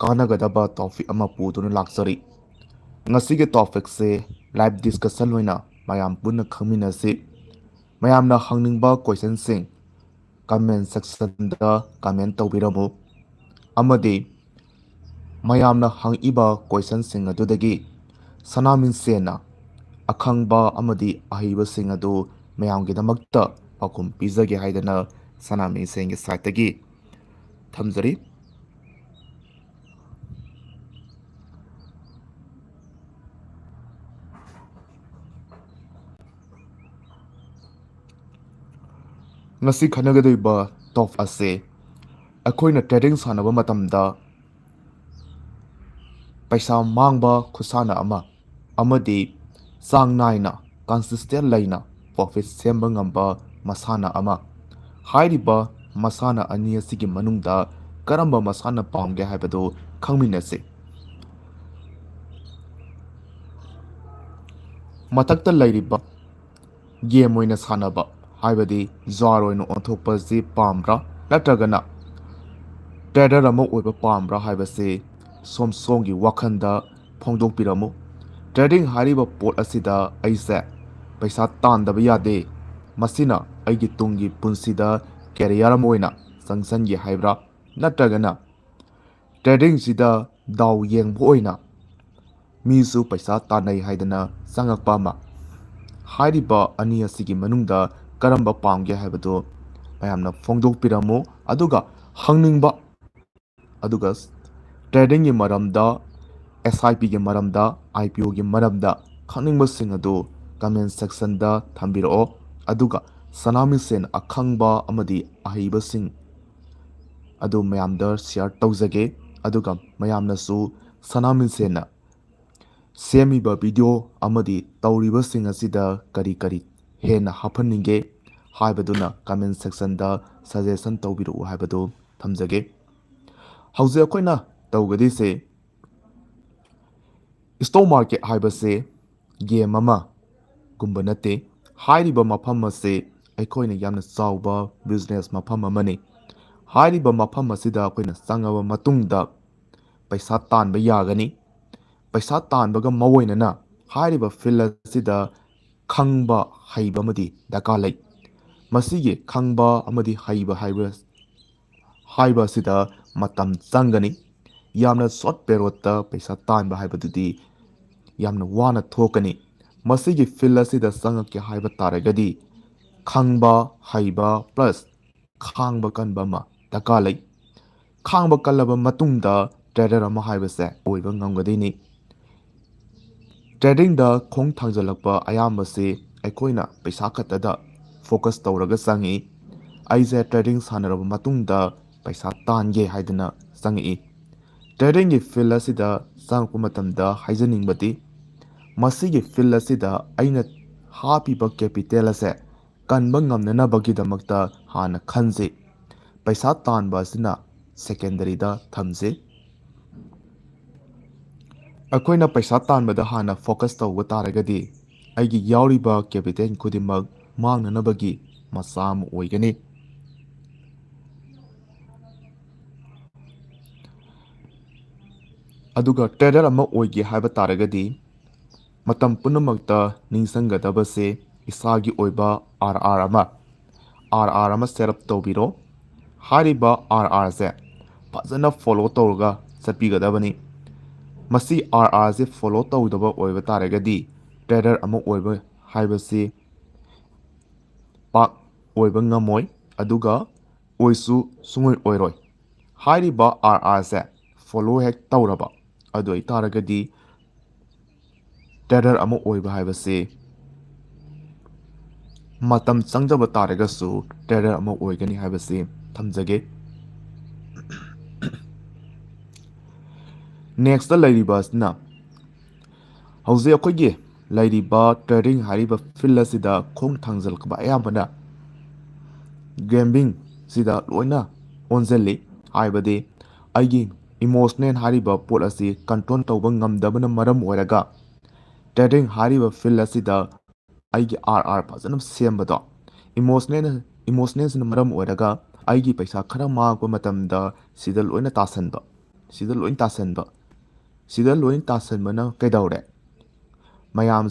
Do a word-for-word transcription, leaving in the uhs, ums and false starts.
ꯀꯥꯟꯅꯒꯗꯕ topic ꯑꯃ ꯄꯨꯗꯨꯅ ꯂꯥꯛꯆꯔꯤ꯫ ꯉꯁꯤꯒꯤ topicꯁꯦ live discussion ꯑꯣꯏꯅ ꯃꯌꯥꯝ ꯄꯨꯟꯅ ꯈꯪꯃꯤꯟꯅꯁꯤ꯫ ꯃꯌꯥꯝꯅ ꯍꯪꯅꯤꯡꯕ questionꯁꯤꯡ comment sectionꯗ comment ꯇꯧꯕꯤꯔꯝꯃꯨ, ꯑꯃꯗꯤ ꯃꯌꯥꯝꯅ ꯍꯪꯉꯛꯏꯕ questionꯁꯤꯡ ꯑꯗꯨꯗꯒꯤ ꯁꯅꯥꯃꯤꯟꯁꯦꯟꯅ ꯑꯈꯪꯕ ꯑꯃꯗꯤ ꯑꯍꯩꯕꯁꯤꯡ ꯑꯗꯨ ꯃꯌꯥꯝꯒꯤꯗꯃꯛꯇ ꯄꯥꯎꯈꯨꯝ ꯄꯤꯖꯒꯦ ꯍꯥꯏꯗꯅ ꯁꯅꯥꯃꯤꯟꯁꯦꯟꯒꯤ sideꯇꯒꯤ ꯊꯝꯖꯔꯤ꯫ ꯉꯁꯤ ꯈꯟꯅꯒꯗꯧꯔꯤꯕ topic ꯑꯁꯤ ꯑꯩꯈꯣꯏꯅ trading ꯁꯥꯟꯅꯕ ꯃꯇꯝꯗ ꯄꯩꯁꯥ ꯃꯥꯡꯕ ꯈꯨꯠꯁꯥꯟꯅ ꯑꯃ ꯑꯃꯗꯤ ꯆꯥꯡ ꯅꯥꯏꯅ consistent ꯂꯩꯅ profit ꯁꯦꯝꯕ ꯉꯝꯕ ꯃꯁꯥꯟꯅ ꯑꯃ꯫ ꯍꯥꯏꯔꯤꯕ ꯃꯁꯥꯟꯅ ꯑꯅꯤ ꯑꯁꯤꯒꯤ ꯃꯅꯨꯡꯗ ꯀꯔꯝꯕ ꯃꯁꯥꯟꯅ ꯄꯥꯝꯒꯦ ꯍꯥꯏꯕꯗꯨ ꯈꯪꯃꯤꯟꯅꯁꯤ꯫ ꯃꯊꯛꯇ ꯂꯩꯔꯤꯕ game ꯑꯣꯏꯅ ꯁꯥꯟꯅꯕ, ꯍꯥꯏꯕꯗꯤ ꯖ꯭ꯋꯥꯔ ꯑꯣꯏꯅ ꯑꯣꯟꯊꯣꯛꯄꯁꯤ ꯄꯥꯝꯕ꯭ꯔꯥ, ꯅꯠꯇ꯭ꯔꯒꯅ trader ꯑꯃ ꯑꯣꯏꯕ ꯄꯥꯝꯕ꯭ꯔꯥ ꯍꯥꯏꯕꯁꯤ ꯁꯣꯝ ꯁꯣꯝꯒꯤ ꯋꯥꯈꯜꯗ ꯐꯣꯡꯗꯣꯛꯄꯤꯔꯝꯃꯨ꯫ Trading ꯍꯥꯏꯔꯤꯕ ꯄꯣꯠ ꯑꯁꯤꯗ ꯑꯩꯁꯦ ꯄꯩꯁꯥ ꯇꯥꯟꯗꯕ ꯌꯥꯗꯦ, ꯃꯁꯤꯅ ꯑꯩꯒꯤ ꯇꯨꯡꯒꯤ ꯄꯨꯟꯁꯤꯗ career ꯑꯃ ꯑꯣꯏꯅ ꯆꯪꯁꯟꯒꯦ ꯍꯥꯏꯕ꯭ꯔꯥ, ꯅꯠꯇ꯭ꯔꯒꯅ tradingꯁꯤꯗ ꯗꯥꯎ ꯌꯦꯡꯕ ꯑꯣꯏꯅ ꯃꯤꯁꯨ ꯄꯩꯁꯥ ꯇꯥꯟꯅꯩ ꯍꯥꯏꯗꯅ ꯆꯪꯉꯛꯄ ꯑꯃ? ꯍꯥꯏꯔꯤꯕ ꯑꯅꯤ ꯑꯁꯤꯒꯤ ꯃꯅꯨꯡꯗ ꯀꯔꯝꯕ ꯄꯥꯝꯒꯦ ꯍꯥꯏꯕꯗꯨ ꯃꯌꯥꯝꯅ ꯐꯣꯡꯗꯣꯛꯄꯤꯔꯝꯃꯨ꯫ ꯑꯗꯨꯒ ꯍꯪꯅꯤꯡꯕ, ꯑꯗꯨꯒ tradingꯒꯤ ꯃꯔꯝꯗ, SIPꯒꯤ ꯃꯔꯝꯗ, IPOꯒꯤ ꯃꯔꯝꯗ ꯈꯪꯅꯤꯡꯕꯁꯤꯡ ꯑꯗꯨ comment sectionꯗ ꯊꯝꯕꯤꯔꯛꯑꯣ꯫ ꯑꯗꯨꯒ ꯁꯅꯥꯃꯤꯁꯦꯟ ꯑꯈꯪꯕ ꯑꯃꯗꯤ ꯑꯍꯩꯕꯁꯤꯡ ꯑꯗꯨ ꯃꯌꯥꯝꯗ share ꯇꯧꯖꯒꯦ꯫ ꯑꯗꯨꯒ ꯃꯌꯥꯝꯅꯁꯨ ꯁꯅꯥꯃꯤꯁꯦꯟꯅ ꯁꯦꯝꯃꯤꯕ video ꯑꯃꯗꯤ ꯇꯧꯔꯤꯕꯁꯤꯡ ꯑꯁꯤꯗ ꯀꯔꯤ ꯀꯔꯤ ꯍꯦꯟꯅ ꯍꯥꯞꯍꯟꯅꯤꯡꯒꯦ ꯍꯥꯏꯕꯗꯨꯅ comment sectionꯗ suggestion ꯇꯧꯕꯤꯔꯛꯎ ꯍꯥꯏꯕꯗꯨ ꯊꯝꯖꯒꯦ꯫ ꯍꯧꯖꯤꯛ ꯑꯩꯈꯣꯏꯅ ꯇꯧꯒꯗꯣꯏꯁꯦ, stock market ꯍꯥꯏꯕꯁꯦ game ꯑꯃꯒꯨꯝꯕ ꯅꯠꯇꯦ꯫ ꯍꯥꯏꯔꯤꯕ ꯃꯐꯝ ꯑꯁꯤ ꯑꯩꯈꯣꯏꯅ ꯌꯥꯝꯅ ꯆꯥꯎꯕ business ꯃꯐꯝ ꯑꯃꯅꯤ꯫ ꯍꯥꯏꯔꯤꯕ ꯃꯐꯝ ꯑꯁꯤꯗ ꯑꯩꯈꯣꯏꯅ ꯆꯪꯉꯕ ꯃꯇꯨꯡꯗ ꯄꯩꯁꯥ ꯇꯥꯟꯕ ꯌꯥꯒꯅꯤ꯫ ꯄꯩꯁꯥ ꯇꯥꯟꯕꯒ ꯃꯔꯨꯑꯣꯏꯅꯅ ꯍꯥꯏꯔꯤꯕ field ꯑꯁꯤꯗ ꯈꯪꯕ ꯍꯩꯕ ꯑꯃꯗꯤ ꯗꯔꯀꯥꯔ ꯂꯩ꯫ ꯃꯁꯤꯒꯤ ꯈꯪꯕ ꯑꯃꯗꯤ ꯍꯩꯕ ꯍꯥꯏꯕ, ꯍꯥꯏꯕ ꯑꯁꯤꯗ ꯃꯇꯝ ꯆꯪꯒꯅꯤ꯫ ꯌꯥꯝꯅ short periodꯇ ꯄꯩꯁꯥ ꯇꯥꯟꯕ ꯍꯥꯏꯕꯗꯨꯗꯤ ꯌꯥꯝꯅ ꯋꯥꯅ ꯊꯣꯛꯀꯅꯤ꯫ ꯃꯁꯤꯒꯤ field ꯑꯁꯤꯗ ꯆꯪꯉꯛꯀꯦ ꯍꯥꯏꯕ ꯇꯥꯔꯒꯗꯤ ꯈꯪꯕ, ꯍꯩꯕ plus ꯈꯥꯡꯕ ꯀꯟꯕ ꯑꯃ ꯗꯔꯀꯥꯔ ꯂꯩ꯫ ꯈꯥꯡꯕ ꯀꯜꯂꯕ ꯃꯇꯨꯡꯗ trader ꯑꯃ ꯍꯥꯏꯕꯁꯦ ꯑꯣꯏꯕ ꯉꯝꯒꯗꯣꯏꯅꯤ꯫ Tradingꯗ ꯈꯣꯡ ꯊꯥꯡꯖꯜꯂꯛꯄ ꯑꯌꯥꯝꯕꯁꯤ ꯑꯩꯈꯣꯏꯅ ꯄꯩꯁꯥ ꯈꯛꯇꯗ focus ꯇꯧꯔꯒ ꯆꯪꯉꯤ꯫ ꯑꯩꯁꯦ trading ꯁꯥꯟꯅꯔꯕ ꯃꯇꯨꯡꯗ ꯄꯩꯁꯥ ꯇꯥꯟꯒꯦ ꯍꯥꯏꯗꯅ ꯆꯪꯉꯛꯏ꯫ Tradingꯒꯤ field ꯑꯁꯤꯗ ꯆꯪꯉꯛꯄ ꯃꯇꯝꯗ ꯍꯥꯏꯖꯅꯤꯡꯕꯗꯤ, ꯃꯁꯤꯒꯤ field ꯑꯁꯤꯗ ꯑꯩꯅ ꯍꯥꯞꯄꯤꯕ capital ꯑꯁꯦ ꯀꯟꯕ ꯉꯝꯅꯅꯕꯒꯤꯗꯃꯛꯇ ꯍꯥꯟꯅ ꯈꯟꯁꯤ꯫ ꯄꯩꯁꯥ ꯇꯥꯟꯕ ꯑꯁꯤꯅ secondaryꯗ ꯊꯝꯁꯤ꯫ ꯑꯩꯈꯣꯏꯅ ꯄꯩꯁꯥ ꯇꯥꯟꯕꯗ ꯍꯥꯟꯅ focus ꯇꯧꯕ ꯇꯥꯔꯒꯗꯤ ꯑꯩꯒꯤ ꯌꯥꯎꯔꯤꯕ capital ꯈꯨꯗꯤꯡꯃꯛ ꯃꯥꯡꯅꯅꯕꯒꯤ ꯃꯆꯥꯛ ꯑꯃ ꯑꯣꯏꯒꯅꯤ꯫ ꯑꯗꯨꯒ trader ꯑꯃ ꯑꯣꯏꯒꯦ ꯍꯥꯏꯕ ꯇꯥꯔꯒꯗꯤ ꯃꯇꯝ ꯄꯨꯝꯅꯃꯛꯇ ꯅꯤꯡꯁꯤꯡꯒꯗꯕꯁꯦ ꯏꯁꯥꯒꯤ ꯑꯣꯏꯕ RR ꯑꯃ, RR ꯑꯃ set up ꯇꯧꯕꯤꯔꯣ꯫ ꯍꯥꯏꯔꯤꯕ RRꯁꯦ ꯐꯖꯅ follow ꯇꯧꯔꯒ ꯆꯠꯄꯤꯒꯗꯕꯅꯤ꯫ ꯃꯁꯤ RRꯁꯦ follow ꯇꯧꯗꯕ ꯑꯣꯏꯕ ꯇꯥꯔꯒꯗꯤ trader ꯑꯃ ꯑꯣꯏꯕ ꯍꯥꯏꯕꯁꯤ ꯄꯥꯛ ꯑꯣꯏꯕ ꯉꯝꯃꯣꯏ, ꯑꯗꯨꯒ ꯑꯣꯏꯁꯨ ꯁꯨꯡꯑꯣꯏ ꯑꯣꯏꯔꯣꯏ꯫ ꯍꯥꯏꯔꯤꯕ RRꯁꯦ follow ꯍꯦꯛ ꯇꯧꯔꯕ ꯑꯗꯨ ꯑꯣꯏꯇꯥꯔꯒꯗꯤ trader ꯑꯃ ꯑꯣꯏꯕ ꯍꯥꯏꯕꯁꯤ ꯃꯇꯝ ꯆꯪꯖꯕ ꯇꯥꯔꯒꯁꯨ trader ꯑꯃ ꯑꯣꯏꯒꯅꯤ ꯍꯥꯏꯕꯁꯤ ꯊꯝꯖꯒꯦ꯫ Nextꯇ ꯂꯩꯔꯤꯕ ꯑꯁꯤꯅ ꯍꯧꯖꯤꯛ ꯑꯩꯈꯣꯏꯒꯤ ꯂꯩꯔꯤꯕ trading ꯍꯥꯏꯔꯤꯕ field ꯑꯁꯤꯗ ꯈꯣꯡ ꯊꯥꯡꯖꯜꯂꯛꯄ ꯑꯌꯥꯝꯕꯅ gambling ꯁꯤꯗ ꯂꯣꯏꯅ ꯑꯣꯟꯁꯤꯜꯂꯤ꯫ ꯍꯥꯏꯕꯗꯤ ꯑꯩꯒꯤ emotional ꯍꯥꯏꯔꯤꯕ ꯄꯣꯠ ꯑꯁꯤ control ꯇꯧꯕ ꯉꯝꯗꯕꯅ ꯃꯔꯝ ꯑꯣꯏꯔꯒ trading ꯍꯥꯏꯔꯤꯕ field ꯑꯁꯤꯗ ꯑꯩꯒꯤ RR ꯐꯖꯅ ꯁꯦꯝꯕꯗꯣ, emotional, emotionalꯁꯤꯅ ꯃꯔꯝ ꯑꯣꯏꯔꯒ ꯑꯩꯒꯤ ꯄꯩꯁꯥ ꯈꯔ ꯃꯥꯡꯉꯛꯄ ꯃꯇꯝꯗ ꯁꯤꯗ ꯂꯣꯏꯅ ꯇꯥꯁꯟꯕ꯫ ꯁꯤꯗ ꯂꯣꯏ ꯇꯥꯁꯟꯕ꯫ ꯁꯤꯗ ꯂꯣꯏ ꯇꯥꯁꯟꯕꯅ ꯀꯩꯗꯧꯔꯦ? ꯃꯌꯥꯝ